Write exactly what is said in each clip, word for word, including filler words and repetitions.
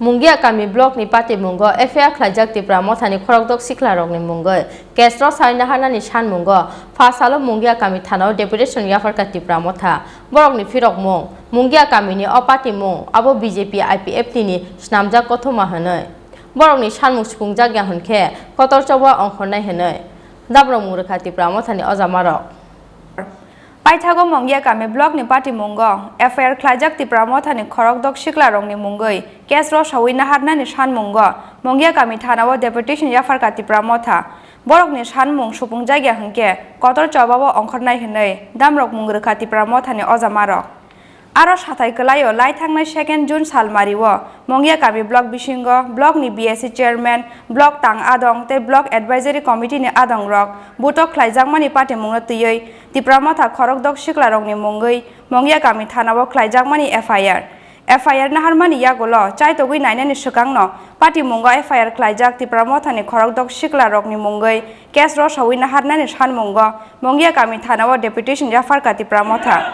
Mungia kami block ni patimungo F I R khlaijak Tipra Mothani khorokdok siklarokni mungwi case rw sawi naharnani sanmungo pha salo Mungia kami thanao deputation yapharkha Tipra Motha. Borokni phirokmung, Mungia kamini o patimung abo B J P I P F T ni snamjak kothoma hwnwi. Borokni sanmung supungjak ya hwnkhe kotor choba ongkhornai hwnwi. Damrok mung rwkha Tipra Mothani ojamarok. Paithago Mungia kami block ni patimungo F I R khlaijak Tipra Mothani khorokdok siklarokni mungwi case rw sawi naharnani sanmungo Mungia kami thanao deputation yapharkha Tipra Motha. Borokni sanmung supungjak ya hwnkhe kotor chobao ongkhornai hwnwi damrok mung rwkha Tipra Mothani ojamarok. Aro sathai kwlaio lai thangnai second June salmario Mungia kami block bisingo block ni B S C chairman, block tang adong tei block advisory committee ni adongrok butok khlaijakmani patimungno twiwi Tipra Motha khorokdok siklarokni mungwi Mungia kami thanao khlaijakmani F I R. F I R naharmani yagulo chaitogwi nainani swkangno patimungo F I R khlaijak Tipra Mothani khorokdok siklarokni mungwi case rw sawi naharnani sanmungo Mungia kami thanao deputation yapharkha Tipra Motha.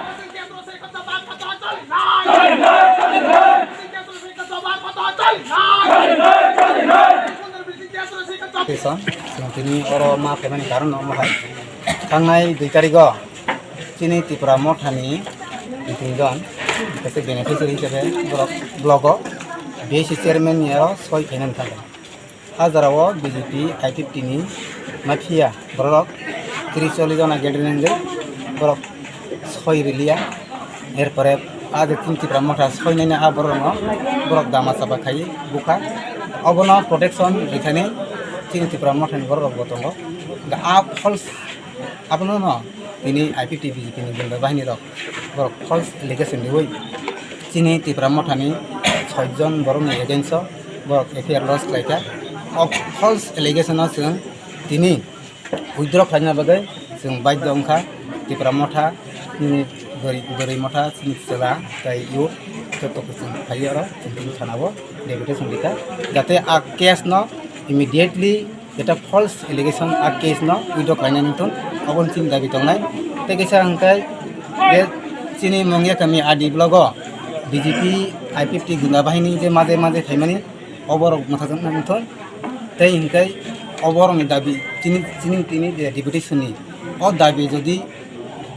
Tisa, chwng tini oro ma phaimani karon no omo hai. Thangnai dui tarigo chini Tipra Mothani tini jon kaisa beneficiary hisabe borok blogo B S C chairman ni aro soi khainani thango. A jorao B J P I P F T ni mafia borok tris chollis jona gathering wngwi borok soi rwliya. Erpore a je chini Tipra Motha soinani a borokno borok dama chapa khai bukha. Obono protection rwkhaini chini Tipra Mothani borok rokbo tongo. Hwnkhe a false abono no tini I P F T B J P ni gunda bahini rok borok false allegation riwi chini Tipra Mothani soi jon borokni against o borok F I R lodge khlaikha. O false allegation no chwng tini withdraw khlaina bagwi chwng baidhyo wngkha. Tipra Motha nini bwrwi, bwrwi Motha chini chwla tei youth joto kuchung phaiwi oro chwng tini thanao deputation rikha, jate a case no immediately jeta false allegation a case no withdraw khlainani wngthung, aboni chini dabi tongnai. Tei kaisa hwnkhe je chini Mungia kami A D block o B J P I P F T gunda bahini je maje maje phaimani oborok mwthajaknai wngthung. Tei hwnkhe oborokni dabi chini, chini tini je deputation ni o dabi jodi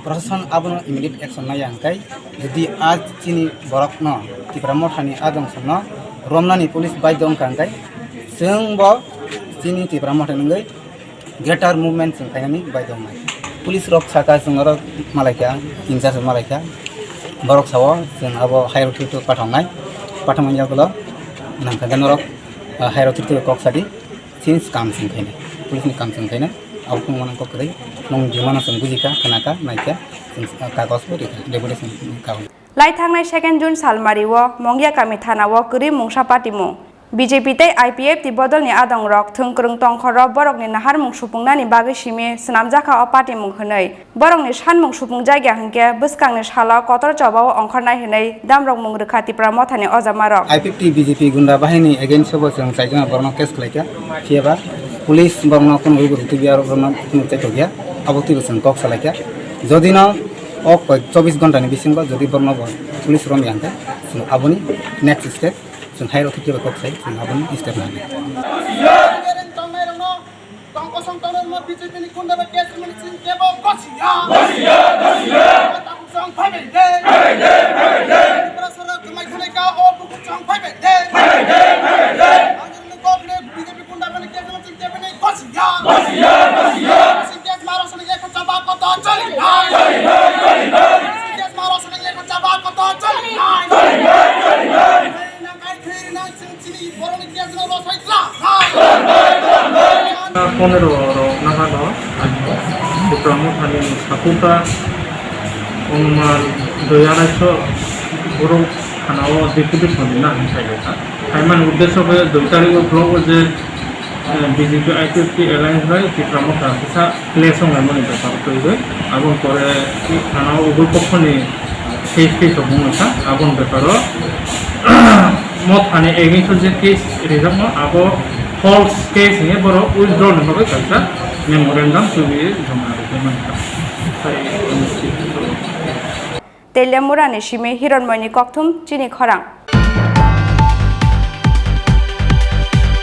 proshashan abono immediate action naiya hwnkhe, jodi a chini borokno Tipra Mothani a dongsongno romnani police baidhyo wngkha hwnkhe, chwngbo chini Tipra Motha wngwi greater movement chwng khainani baidhyo wngnai. Police rok saka chwng oro malaikha, in charge malaikha, borok sao chwng abo higher authority pathoknai, pathokmani yagulo nangkha norok, ah, higher authority kok sadi. Since kam chwng khaina, police ni kam chwng khaina, abo phung mano kok kwrwi, nwng jumano chwng bujikha, khnakha, naikha, chwng kagos bo rikha, deputation ni kagon. Lai thangnai second June salmario Mungia kami thanao kwrwi mungsa patimung. B J P tei I P F T bodolni adongrok thwng kwrwng tongkhoro borokni naharmung supungnani bagwi simi swnamjakha o patimung hwnwi. Borokni sanmung supungjak ya hwnkhe bwskangni salo kotor chobao ongkhornai hwnwi damrok mung rwkha Tipra Mothani ojamarok. I P F T B J P gunda bahini against o bo chwng chaijana borokno case khlaikha, phiyaba police borokno kunu rwgwi rwtwi biya, borokno kunu chaithokya, abo twibo chwng kok salaikha. Jodi no o koi chobbish ghonta ni bisingo jodi borokno bo police romya hwnkhe chwng aboni next step chwng higher authority bai kok sai chwng aboni step nangkha. Tong kosong tong no B J P ni gunda bai case mani chini kebo gosiya. Gosiya, gosiya. Takhuk chong phai bai de. Phai bai de, phai bai de. Tripura sarok kwmai khwlai ka o bukhuk chong phai bai de. Phai bai de, phai bai de. Ang ni kok ni B J P gunda bai case mani chini kebo ni gosiya. Gosiya, gosiya. Chini case maro sani ek chaba koto chali nai. Chali nai, chali nai. Chini case maro sani ek chaba koto chali nai. Chali nai, chali nai. Nang kai thiri nang chini Pondro rok nahano, Tipra Mothani sakuta onuman dui arai so borok thanao deputation ni nahani sai kha. Haimani uddesho khe dui tarikh o block o je, eh, B J P I P F T alliance bai Tipra Motha kisa clash wnglaimani bepar twiwi. Aboni pore thanao ugui pokhoni case tei tongmung wngkha, aboni beparo Mothani against o je case rijakma abo false case hinwi borok withdraw ni bagwi kaisa memorandum twiwi joma rijak mankha. Tei Telemurani simi Hironmoyni kokthum chini khorang.